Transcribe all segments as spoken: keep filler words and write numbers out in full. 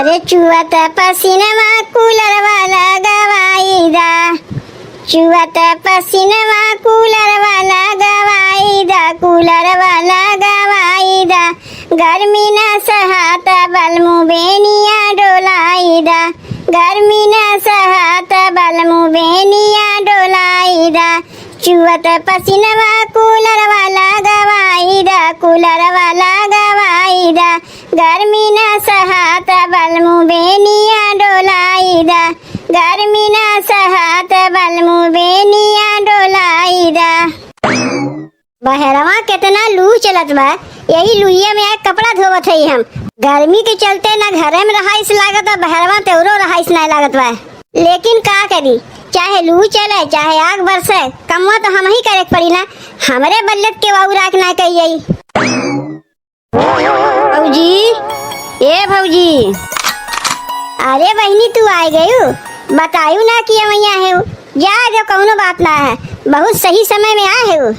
अरे चुअत पसीनवा कूलरवा लगवाई दा, चुअत पसीनवा कूलरवा लगवाई दा, कूलरवा लगवाई दा। गर्मी न सहात बलमु बेनिया डोलाई दा, गर्मी न सहात बलमु बेनिया डोलाई दा। चुअत पसीनवा कूलरवा लगवाई दा, कूलरवा लगवाई दा। गर्मी न सहात बलमु बेनिया डोलाई दा, गर्मी न सहात बलमु बेनिया डोलाई दा। बहरवा केतना लू चलत बा, यही लुइया में आके कपड़ा धोवत हई हम। गर्मी के चलते ना घरे में रहाइस लागत बा, बहरवा तेउरो रहाइस नाय लागत बा। लेकिन का करी, चाहे लू चले, चाहे आग बरसे, कमवा तो हमही करे के पड़ी ना। हमरे बल्ले त केहू अउर आके ना कही जाई। भौजी, ए भौजी। अरे बहिनी, तू आइ गयू, बतायू ना कि अवैया है। जा दे, कौनो बात ना है, बहुत सही समय में आए है।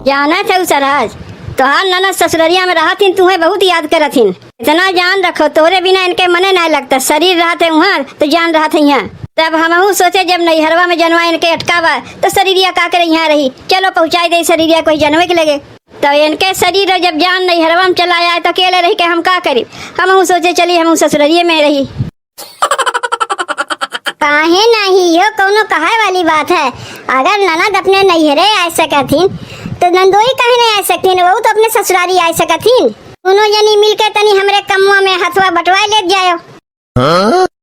जानत है सरहज, तोहार ननद ससुररिया में रहत हिन, तुहे बहुत याद करत हिन। इतना जान रखो, तोरे बिना इनके मने ना लगता। शरीर रहत है वहाँ तो जान रहत है यहाँ। तब हमहू सोचे, जब नैहरवा में जनवा इनके अटका बा तो शरीरिया का करे यहाँ रही, चलो पहुँचाई दे शरीरिया कोई जनवे के लगे। तो इनके शरीर जब जान नैहरवा में चला आए तो अकेले रही के हम का करी। हमहू सोचे चली हमहू ससुररिये में रही। काहे नाही, यो कौनो कहे वाली बात है। अगर ननद अपने नैहरे आ सकत हिन तो नंदोई काहे नहीं आ सकती हिन, वहू तो अपने ससुरारी आ सकत हिन। दोनों जनी मिलके तनी हमरे कमवा में हथवा बटवाए लेत जायो।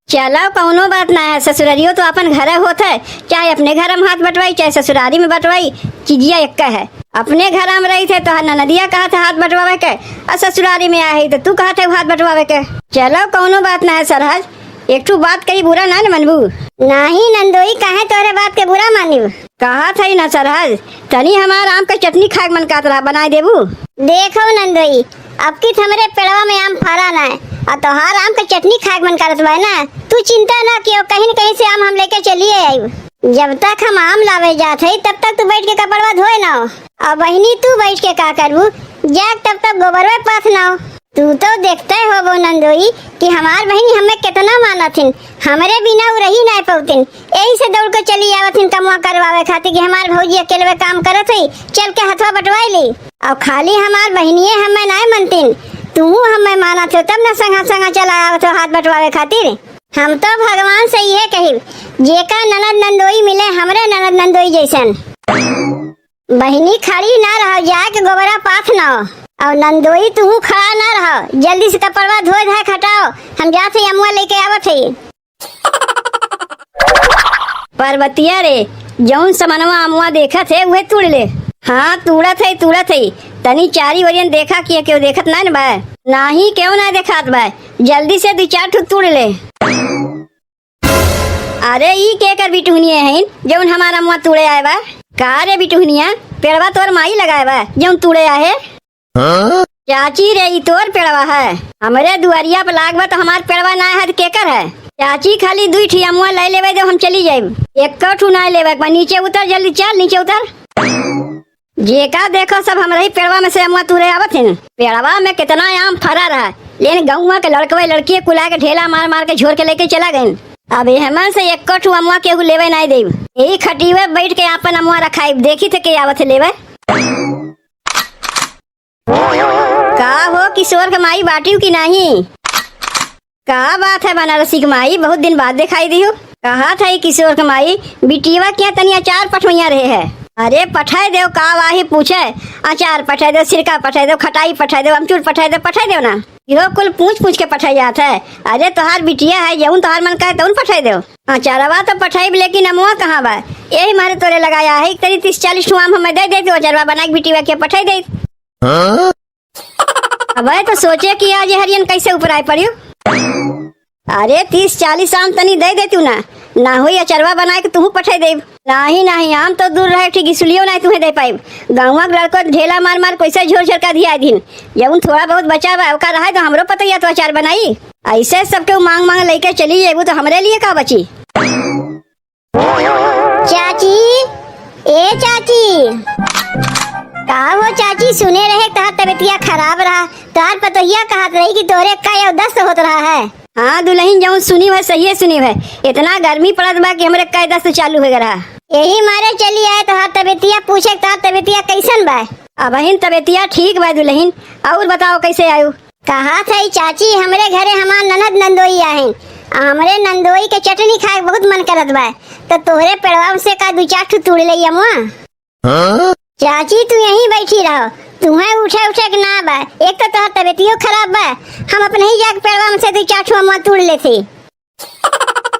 चलो, कौनो बात ना है, ससुरारियो तो अपन घर होत है, चाहे अपने घर में हाथ बटवाई, चाहे ससुरारी में बटवाई, चीजिया एक है। अपने घर में रही थे तो ननदिया कहा था हाथ बटवावे के, और ससुरारी में आए है तो तू कहा थे हाथ बटवावे के। चलो, कौनो बात ना है सरहज, एक ठू बात कही बुरा ना न मनबू। नाही नंदोई, काहे तोरे बात के बुरा मानिब? कहा था ही ना सरहज, तनी हमार आम के चटनी खाए के मन करत रहा, बनाए देबू? देखो नंदोई, अब की हमरे पेड़वा में आम फरा ना है, और तोहार आम के चटनी खाए के मन करत बा ना, तू चिंता ना कियो, कहीं न कहीं से आम हम लेके चलिए आइब। जब तक हम आम लावे जात है, तब तक तू बैठ के कपड़वा धोए ना हो। और बहिनी, तू बैठ के का करबू? जाग तब तक गोबरवे पाथ ना हो। तू तो देखते होबो नंदोई कि हमार बहिनी हमें कितना मानत हिन, हमरे बिना उ रही नाय पौतिन, यही से दौड़ के चली आवत हिन कमवा करवावे खातिर कि हमार भौजी अकेलवे काम करत है, चल के हथवा बटवाई ली। और खाली हमार बहिनिये हमें नाय मनतिन, तू हमें मानत हो तब न संगा संगा चला आवत हो हाथ बटवावे खातिर। हम तो भगवान से इहे कहिब, जेका ननद नंदोई मिले हमरे ननद नंदोई जैसन। बहिनी खड़ी ना रहो, जाके गोबरा पाथ ना हो। और नंदोई तुहू खड़ा ना रहो, जल्दी से कपड़वा धोए धाए खटाओ, हम जात है अमुआ लेके आवत है। पार्वतिया रे, जौन समनवा अमुआ देखत है उहे तूड़ ले। हाँ, तूड़त है, तूड़त है। तनी चारी ओरियन देखा कि केहू देखत ना न बा। नाही, केहू ना देखात बा। जल्दी से दुई चार ठो तूड़ ले। अरे, ई केकर बिटुहनिया हईन, जौन हमार अमुआ तूड़े आए बा? का रे बिटुहनिया, पेड़वा तोर माई लगाए बा, जौन तूड़े आहे? हाँ? चाची रे, ई तोर पेड़वा है? हमरे दुआरिया पे लाग बा, तो हमार पेड़वा ना है, तो केकर है? चाची, खाली दुई ठी अमुआ ले लेवे दो, हम चली जाइब। एक्को ठू ना लेवे के बा, नीचे उतर, जल्दी चल, नीचे उतर। जेका देखो सब हमरे ही पेड़वा में से अमुआ तूरे आवत हिन। पेड़वा में कितना आम फरा रहा, लेकिन गौवा के लड़कवे लड़किए कुला के ढेला मार मार के झोर के लेके चला गइन। अब एहमन से एक्को ठू अमुआ केहू लेवे नाई देब। यही खटिवे बैठ के आपन अमुआ रखाइब, देखी थे के आवत है लेवे। का हो किशोर के माई बाटिउ कि नाही? का बात है बनारसी के माई, बहुत दिन बाद देखाई दिहु। कहा था ई किशोर के माई, बिटिया के यहाँ तनी अचार पठवैया रहे है। अरे पठाए देव, का वाही पूछे, अचार पठाए देव, सिरका पठाए देव, खटाई पठाए देव, अमचूर पठाए देव, पठाए देव ना। इहो कुल पूछ पूछ के पठाई जात है। अरे तोहार बिटिया है, जौन तोहार मन कहे तौन पठाए देव। अचारवा तो पठाइब, लेकिन अमुआ कहाँ बा? यही मारे तोरे लगाया है, एक तनी तीस चालीस ठो आम हमें दे दे, तो अचारवा बना के बिटिया के पठाई दे। हाँ? अबे तो सोचे कि आज हरियन कैसे ऊपर आए पड़ियो। अरे तीस चालीस आम तनी दे दे तू ना, ना होई अचरवा बनाए के तुहू पठे देब। नाही नाही, आम तो दूर रहे, ठीक गिसुलियो ना तुहे दे पाइब। गाँव के लड़को ढेला मार मार कैसे झोर झोर का दिया दिन। जौन थोड़ा बहुत बचा बा ओका रहे तो हमरो पतैया तो अचार बनाई। ऐसे सबके मांग मांग लेके चली जेबू तो हमरे लिए का बची? चाची, ए चाची। का हो चाची, सुने रहे तोहार तबियतिया खराब रहा, तोहार पतोहिया कहत रही कि तोहरे कई दस्त होत रहा है। हाँ दुलहिन, जउन सुनी है सहिए सुनी है, इतना गर्मी पड़त बा कि हमरे कई दस्त चालू होइ रहा। यही मारे चली आए तोहार तबियतिया पूछे, तोहार तबियतिया कइसन बा? अबहिन तबियतिया ठीक बा दुलहिन, अउर बताओ कइसे आयु? कहत हई चाची, हमरे घरे हमार ननद नंदोई आहिन, आ हमरे नंदोई के चटनी खाए के बहुत मन करत बा, तो तोहरे पेड़वा से का दुइ चार ठू तूड़ लेई अमवा। हाँ? चाची, तू यहीं बैठी रहो, तुहें उठे उठे के ना बा, एक तो तोहर तबियतियो खराब बा, हम अपने ही जाके पेड़वा में से दुइ चार ठू अमवा तूड़ लेते।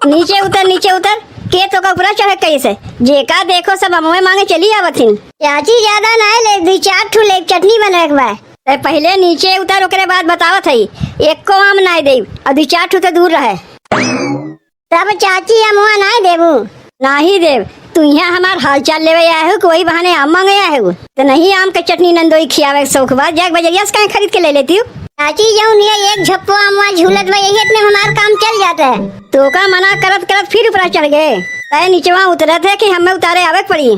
नीचे उतर, नीचे उतर, के तोका ऊपरा चढ़े कइसे? जेका देखो सब अमवे मांगे चली आवत हिन। चाची, ज्यादा ना ले, दुइ चार ठू ले, चटनी बनवे के बा। ए, पहिले नीचे उतर, ओकरे बाद बतावत हई, एको आम नाय देब, अउर दुइ चार ठू तो दूर रहे। तब चाची, अमवा नाय देबू? नाहीं देब। तू इहाँ हमार हालचाल लेवे आए हो कि वही बहाने आम मांगे आए हो? तो नहीं, आम के चटनी नंदोई खियावे के शौक बा, जाके बजरिया से काहे खरीद के ले लेती हो? चाची, जउन ये एक झप्पो अमवा झूलत बा, यही इतने में हमार काम चल जात है। तोका मना करत करत फिर ऊपरा चढ़ गए, तय निचवा उतरत है कि हमें उतारे आवे के पड़ी।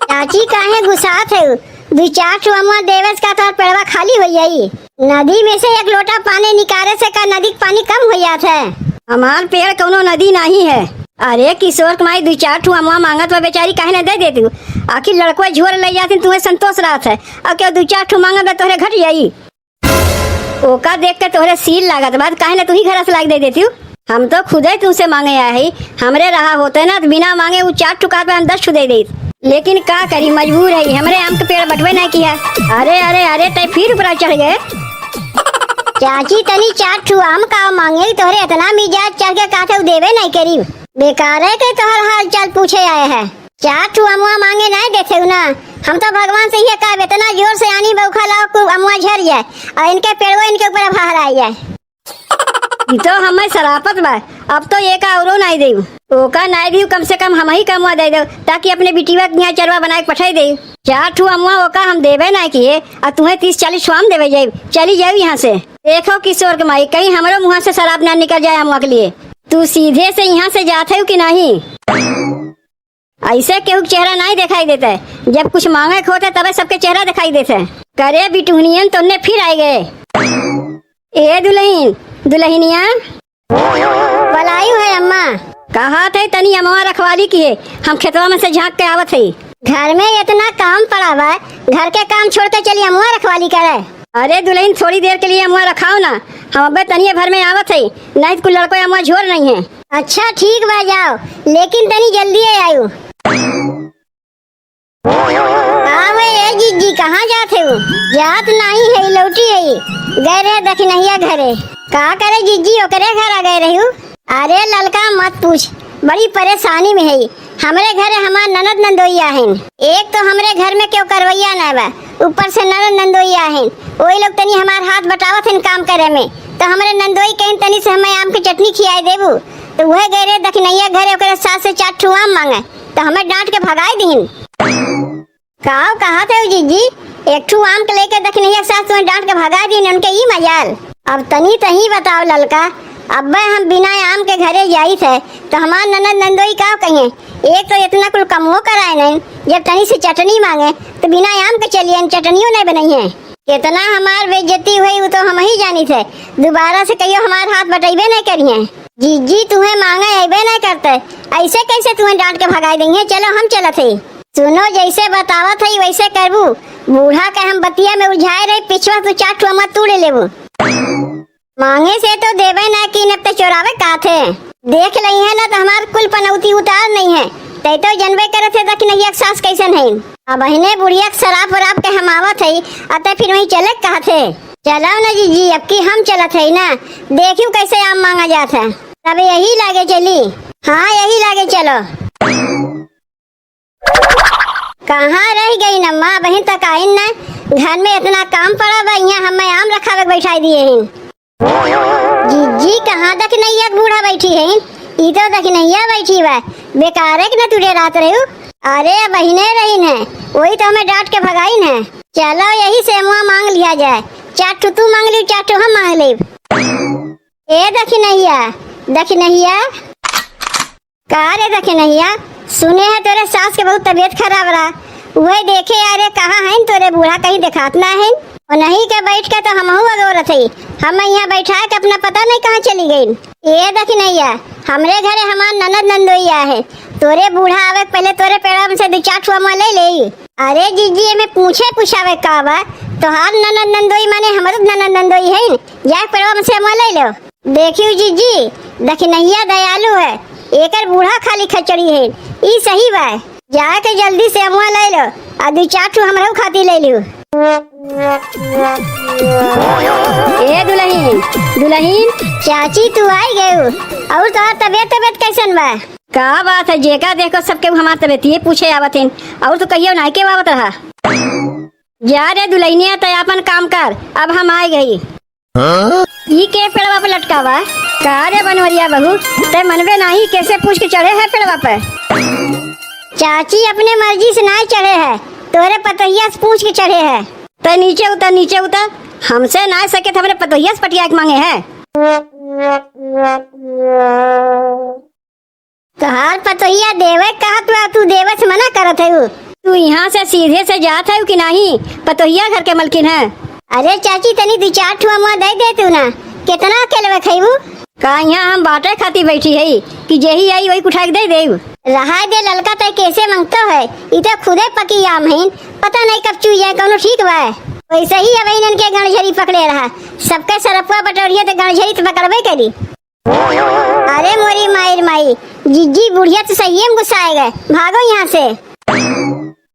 चाची, काहे गुस्सात है? दुइ चार ठो अमवा देवे से का तोहर पेड़वा खाली होइ जाई? नदी में से एक लोटा पानी निकारे से का नदी के पानी कम होइ जात है? हमार पेड़ कउनो नदी नाहीं है। अरे किशोर के माई, दुइ चार ठो अमवा मांगत बा बेचारी, काहे न दे देती? आखिर लड़कवा झोर ले जाती, तुम्हें संतोष रहत है, अउर केहू दुइ चार ठो मांगत बा तोहरे घट जाई? ओका देख के तोहरे सील लागत बा, काहे न तू ही घरा से लाग दे देती? हम तो खुदे तुमसे मांगे आए हई, हमरे रहा होते ना तो बिना मांगे उ चार ठो कहत बा हम दस ठो दे देत। लेकिन का करी, मजबूर है, हमरे आम के पेड़ बटवे नहीं किया। अरे, अरे, अरे, तै फिर ऊपरा चढ़ गए। चाची, तनी चार ठो आम का मांगे, तोहरे इतना मिजाज चढ़ के कहत है उ देबे नहीं करी। बेकार है के तोहर हाल चाल पूछे आए है। चार ठो अमवा मांगे नहीं देते हो ना, हम तो भगवान से ये कहब, इतना जोर से आनी बौखा लाओ कि अमवा झर जाए अउर इनके पेड़वो इनके ऊपर बहराइ जाए। ई तो हमें सरापत बा, अब तो एका अउरो नाहीं देउ। ओका नाहीं देउ, कम से कम हमहीं का अमवा दे देउ, ताकि अपने बिटिया के यहाँ चरवा बनाए के पठाई देउ। चार ठो अमवा ओका हम देबे नाहीं किए, अउर तुहें तीस चालीस ठो आम देवे जाइब, चली जाइब यहाँ से। देखो किशोर के माई, कहीं हमरो मुँह से सराप ना निकल जाए अमवा के लिए। तू सीधे से यहाँ से जात है कि नाहीं? अइसे केहू के चेहरा नाहीं देखाई देत है। जब कुछ मांगे के होत है, तबे सबके चेहरा देखाई देत है। करे बिटुहनियन, तोन्ने फिर आइ गए। ए दुलहिन, दुलहिनिया। बलायु है अम्मा। कहत है तनी अमवा रखवाली किहे, हम खेतवा में से झाँक के आवत है। घर में इतना काम पड़ा बा, घर के काम छोड़ के चली अमवा रखवाली करे। अरे दुलहिन, थोड़ी देर के लिए अमवा रखाओ ना, हम अबे तनिए भर में आवत है, नाहीं तो कुल लड़को अमवा झोर नहीं है। अच्छा ठीक बा, जाओ, लेकिन तनी जल्दी आयु। का हुए ए जिज्जी, कहाँ जात है? जात नाहीं है, लौटी है, गए रहे दखिनहिया घरे। का करे जिज्जी, ओकरे घर आ गए रहू? अरे ललका मत पूछ, बड़ी परेशानी में है। हमरे घरे हमार ननद नंदोई आहिन। एक तो हमरे घर में केहू करवैया ना बा, ऊपर से ननद नंदोई आहिन। ओही लोग तनी हमार हाथ बटावत हन काम करे में, तो हमरे नंदोई कहिन तनी से हमें आम के चटनी खियाए देबू। तो वह गए रहे दखिनैया घरे, ओकरे सास से चार ठू आम मांगे, तो हमें डांट के भगाई दिहिन। काव कहत है जिज्जी, एक ठू आम के लेके दखिनैया सास तुम्हें डांट के भगा दी, उनके ई मजाल। अब तनी तही बताओ ललका, अब्बे हम बिना आम के घरे जाइत है, तो हमार ननद नंदोई काव कहिए? एक तो इतना कुल कमो कराए नहीं, जब तनी से चटनी मांगे, तो बिना आम के चलिए, चटनियों नहीं बनाई है। कितना हमार बेइज्जती हुई, वो तो हम ही जानित है, दोबारा से कहियो हमार हाथ बटैबे नहीं करिए। जिज्जी तुम्हें मांगे अइबे नहीं करते, ऐसे कैसे तुम्हें डांट के भगाई देंगे? चलो हम चलत है। सुनो, जैसे बतावत है वैसे करबू। बूढ़ा के हम बतिया में उलझाए रहे, पिछवा तू चार ठो अमवा तूड़ लेबू। मांगे से तो देबे ना की, न तो चोरावे का थे। देख लइहे ना तो हमार कुल पनौती उतार नहीं है। तै तो जनबे करे थे दखिनैया के सास कैसन है। अब अहिने बुढ़िया के शराब वराब के हम आवत है, अतः फिर वहीं चले कहा थे। चलाओ ना जिज्जी, अब की हम चलत है ना, देखियो कैसे आम मांगा जात है। तब यही लागे चली। हाँ, यही लागे चलो। कहाँ रह गई अम्मा, अबहिन तक आइन ना? घर में इतना काम पड़ा बा, यहाँ हमें आम रखावे के बैठाई दिए हैं। जिज्जी, कहाँ दखिनैया के बूढ़ा बैठी हैं? ई तो दखिनैया बैठी बा, बेकारे के न तू डेरात रहू। अरे, अबहिने रहीन है, वही तो हमें डांट के भगाइन है। चलो, यही से अमवा मांग लिया जाए, चार ठो तू मांग ली, चार ठो हम मांग लेब। ए दखिनैया, दखिनैया। का रे दखिनैया, सुने है तोरे सास के बहुत तबीयत खराब रहा, उहै देखे यारे, कहाँ हइन तोरे बूढ़ा, कहीं देखात ना हइन। ओनही के बैठ के तो हमहू अगोरत हई। हम यहाँ बैठा के अपना पता नहीं कहाँ चली गइन। ए दखिनैया, हमरे घरे हमार ननद नंदोई आए हैं। तोरे बूढ़ा आवे के पहले तोरे पेड़वा में से दू चार ठो अमवा ले लेई। अरे जिज्जी, एमे पूछे पुछावे का बा? तोहार ननद नंदोई माने हमरो ननद नंदोई हइन। जाके पेड़वा में से अमवा ले लो। देखियो जिज्जी, दखिनैया दयालु है, एकर बूढ़ा खाली खचड़ी है, ई सही बा। जाके जल्दी से अमवा ले लो, आ दू चार ठो हमरहू खातिर ले लियो। ए दुलहिन, दुलहिन। चाची, तू आई गयू, और तोहार तबियत, तबियत कैसन बा? का बात है, जेका देखो सबके हमार तबियतिये पूछे आवत हैं, और तू कहियो नाई के आवत रहा। जा रे दुलहिनिया, तै आपन काम कर, अब हम आए गई। हाँ? ई के पेड़वा पे लटकावा? का रे बनवरिया बहू, तै मनबे नाही, कैसे पूछ के चढ़े है पेड़वा पे? चाची अपने मर्जी से नाही चढ़े है, तोरे पतोहिया से पूछ के चढ़े है। तै नीचे उतर, नीचे उतर, हमसे नाही सके त हमरे पतोहिया से पटिया के मांगे है। तोहार पतोहिया देवे कहत बा, तू देवे से मना करत हऊ। तू यहाँ से सीधे से जात हऊ कि नाही? पतोहिया घर के मलकिन है। अरे चाची, तनी दू चार ठो अमवा दे दे तू ना, कितना अकेलवे खइबू? का यहाँ हम बाटे खातिर बैठी हई कि जेही आई वही उठा के दे देब? रहा दे ललका, तय कैसे मांगतो है, ई तो खुदे पकी आम हईन, पता नहीं कब चुई जाए, कौनो ठीक बा? वैसे ही अब इनन के गणझरी पकड़े रहा, सबके सरपुआ बटोरिया तो गणझरी तो पकड़बे करी। अरे मोरी माई रे माई, जिज्जी बुढ़िया तो सही में गुस्साए गए, भागो यहाँ से।